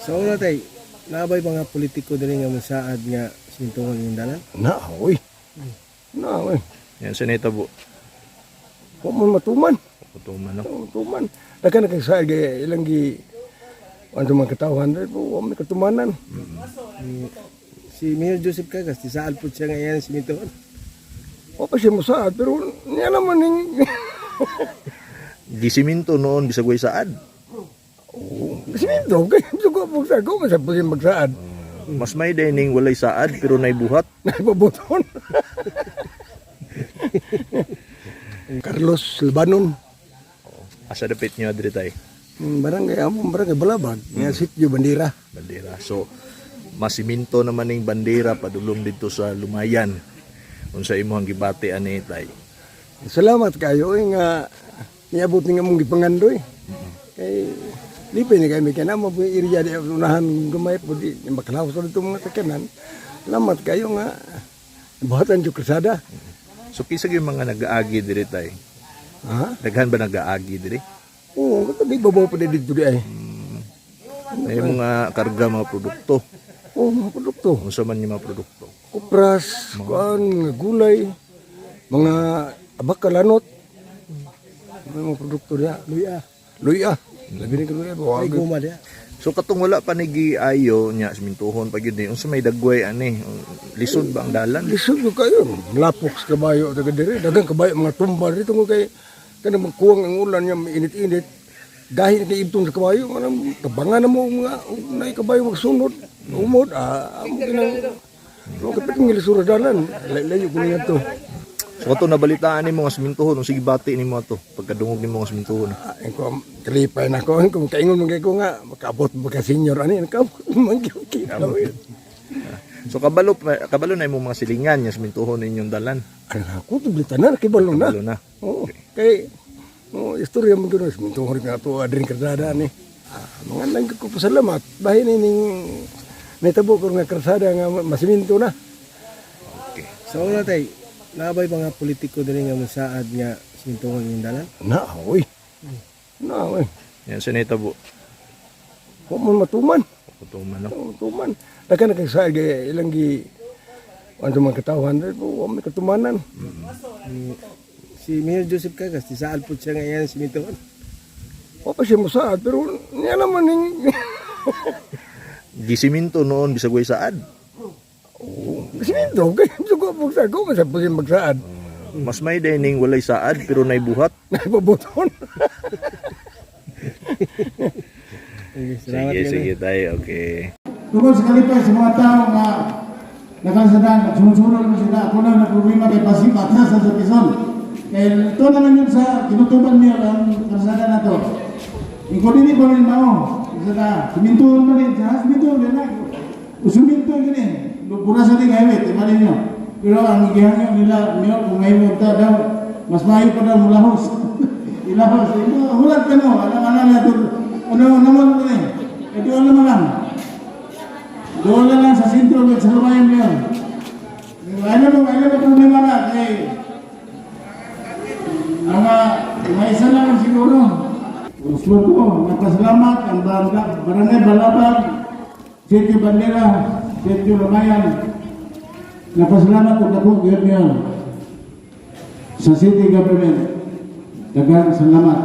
Sa una tay, nabay mga politiko diri nga mosaad nga simintuhon yung dalan? Na, oy. Na, oy. Yan sa nitabo. Wa man matuman. Kutuman no. Matuman. Daghan na kay sa ilang gi ano mga katawhan diri wa may katumanan. Si Mayor Joseph Cagas, di saad po siya nga iyan simintuhon. Wa pa siya mosaad pero niya naman ning Gisiminto noon bisag way saad. Oo, siminto kay suko po sa ko man sa pusin magsaad. Mas may dining walay saad pero naibuhat. Naipabuton. Carlos Lebanon. Asa dapit niyo diri tay? Barangay among barangay Balabag, nga sitio Bandira. Bandera. So masiminto naman ning bandera padulong dito sa Lumayan. Unsa imong gibati ani tay? Salamat kayo eh, nga niabot ni nga mong gipangandoy. Kay lipay ni kami kay namo po yung area di unahan gamay po di makalawos sa dito mga sakyanan. Salamat kayo nga buhatan yung krasada. So kinsa gyud mga nagaagi diri tay? Ha? Daghan ba nagaagi diri? Oo, kato di babaw pa di dito di ay. May mga karga mga produkto. Oo, mga produkto. Unsa man yung mga produkto? Kupras, kuan, mga gulay, mga abakalanot. Mga produkto diya. Luya, Luya. Labi ni ka luya. ay Buwag. guma diya. So katong wala pa ni giayo nya simintuhon pa gyud ni unsa may dagway ani? Lisod ba ang dalan? Lisod ko kayo. Lapok sa kabayo taga diri. Daghang kabayo mga tumba dito ko kay kanang magkuwang ang ulan niya mainit-init. Dahil kay ibtong sa kabayo manang tabangan na mo mga nay kabayo magsunod. Umod ah amo kinang So, kapit ng lisura dalan, layo ko niya to. So kato nabalitaan nimo nga simintuhon unsa gibati nimo ato pagkadungog nimo nga simintuhon? Ah, ko kalipay na ko, kung kaingon man kay ko nga makaabot mo ka senior ani nakaabot man gyud kita. So kabalo kabalo na imong mga silingan nya simintuhon ninyong dalan. Ano ako to tanan kibalo na. Kabalo na. Oo. Kay oh, istorya mo gyud sa nga to adring krasada ni. Ah, mga lang ko pasalamat bahin ning nitabo ko nga krasada nga masiminto na. Okay. Sa una tay, nabay mga politiko diri nga mosaad nga simintuhon yung dalan? Na, oy. Na, oy. Yan sa nitabo. Wa man matuman. Kutuman no. Matuman. Daghan na kay sa ilang gi ano mga katawhan diri wa may katumanan. Si Mayor Joseph Cagas, di saad po siya nga iyan simintuhon. Wa pa siya mosaad pero niya naman ning Gisiminto noon bisag way saad. Oo, siminto kay suko po sa ko man sa pusin magsaad. Mas may dining walay saad pero naibuhat. Naipabuton. Sige, salamat Sige, kayo. sige tayo. Okay. Tungkol sa kalipay sa mga tao nga nakasadaan, nagsunod-sunod mo sila. Ako na na problema kay Pasig, atras sa Quezon. Kaya ito naman yun sa tinutuban niya ang kalsada na to. Ikaw din pa rin mao. Kalsada, simintuon pa rin. Sa simintuon din na. Usuminto gini. Pura sa ting highway, tiba ninyo. Pero ang gihangyo nila, niyo, kung ngayon ta daw, mas maayo pa daw mulahos. Ilahos. Ito, hulat ka mo. Alam, alam, ano, naman ko rin. Eh, doon naman lang. Doon na lang sa sentro at sa lumayan yun. Ano mo problema na kay mga mga isa lang siguro. Gusto ko, nagpasalamat ang barangay Balabag, Sitio Bandera, Sitio Lumayan. Nagpasalamat og dako gyud niyo sa city government. Daghang salamat.